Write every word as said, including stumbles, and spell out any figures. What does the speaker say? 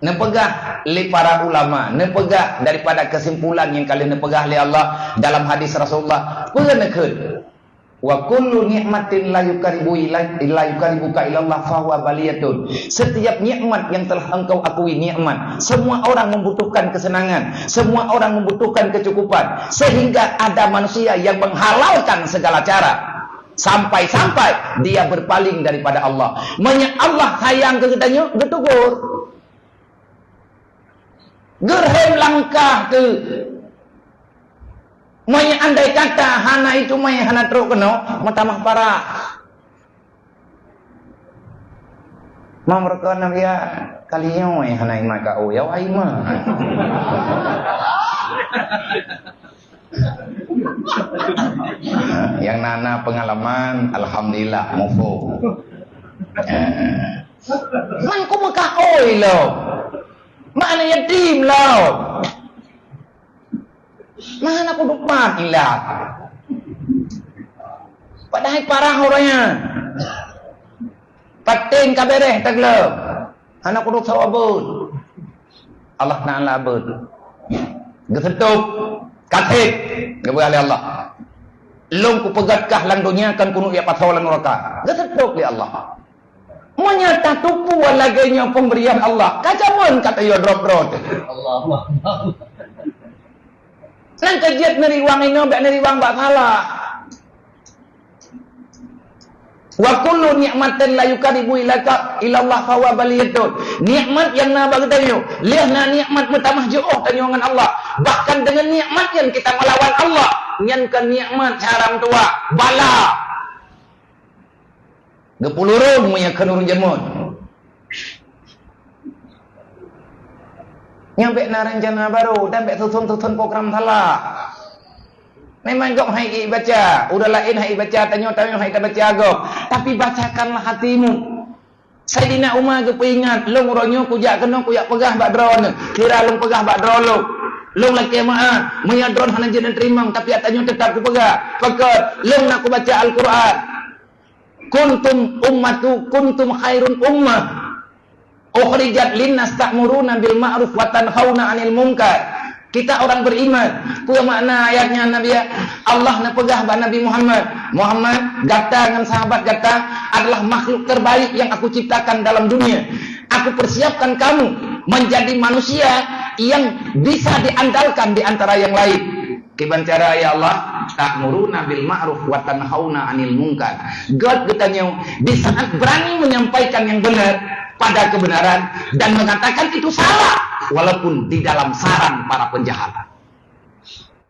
Neupeugah lé para ulama, neupeugah daripada kesimpulan nyang ka lheueh neupeugah lé Allah dalam hadis Rasulullah, peue neukheun? "Wa kullu ni'matin la yukaribu ila-, la yukaribuka ilallah fahuwa baliyatun." Setiap nikmat yang telah engkau akui nikmat, semua orang membutuhkan kesenangan, semua orang membutuhkan kecukupan, sehingga ada manusia yang menghalalkan segala cara sampai-sampai dia berpaling daripada Allah. Meunyoe Allah sayang keu geutanyoe, geutegur. Geurhem langkah teuh. Meunyoe andai kata hana itu meuh hana trok keunoe, meutamah parah. Mam rukon Nabi ya, kali nyoe hana iman ka, oh, ya, wah, iman. Nyang na, na pengalaman, alhamdulillah, muphom. Man ku meuka oi lo. Mana yatim lo. Mana ku dupat ilat. Padahai parah orang nyan. Paten ka bereh teugleueng. Hana kuduek sawa beuet. Allah Taala beuet. Geuseutôb, kaseb, geupeugah lé Allah. Lôn kupeugöt kah lam donya, kon kuneuk jak pasoe lam nuraka. Geuseutôb lé Allah. Meunyoe tateupeue lagèe nyoe pemberian Allah, ka jameun ka tayue drop-drop. Allahu Akbar. Nyan keuh jeuet neuriwang inoe, bèk neuriwang bak salah. Wa kullu ni'matin la yukaribu ilaka ilallah fahuwa baliyatun. Nikmat nyang na bak geutanyoe, lheueh na nikmat meutamah jiôh tanyoe ngon Allah. Bahkan deungon nikmat nyan kita melawan Allah, nyan kon nikmat haram tuha, bala. Geupulurong meunyoe kheun ureueng jameun. Nyan bèk na rencana barô dan bèk susun-susun program salah. Memang gob hai ibaca, ureueng laén hai ibaca, tanyoe-tanyoe hai tabaca gob. Tapi bacakanlah hatimu. Saidina Umar geupeuingat, "Lôn uroe nyoe kujak keunoe kujak peugah bak droeneuh, kira lôn peugah bak droe lôn. Lôn lakèe meu'ah, meunyoe droeneuh hana jeuet neuteurimong, tapi ata nyoe teutap kupeugah. Pakon? Lôn na kubaca Al-Qur'an." Kuntum ummatu, kuntum khairun ummah. Ukhrijat linnas ta'muruna bil ma'ruf wa tanhauna 'anil munkar. Kita orang beriman. Peue makna ayat nyan, Nabi, ya? Allah neupeugah bak Nabi Muhammad, "Muhammad, gata ngon sahabat gata adalah makhluk terbaik yang aku ciptakan dalam dunia. Aku persiapkan kamu menjadi manusia yang bisa diandalkan di antara yang lain." Kiban cara, ya Allah, ta'muruna bil ma'ruf wa tanhauna 'anil munkar. Göt geutanyoe di saat berani menyampaikan yang benar pada kebenaran dan mengatakan itu salah, walaupun di dalam sarang para penjahat.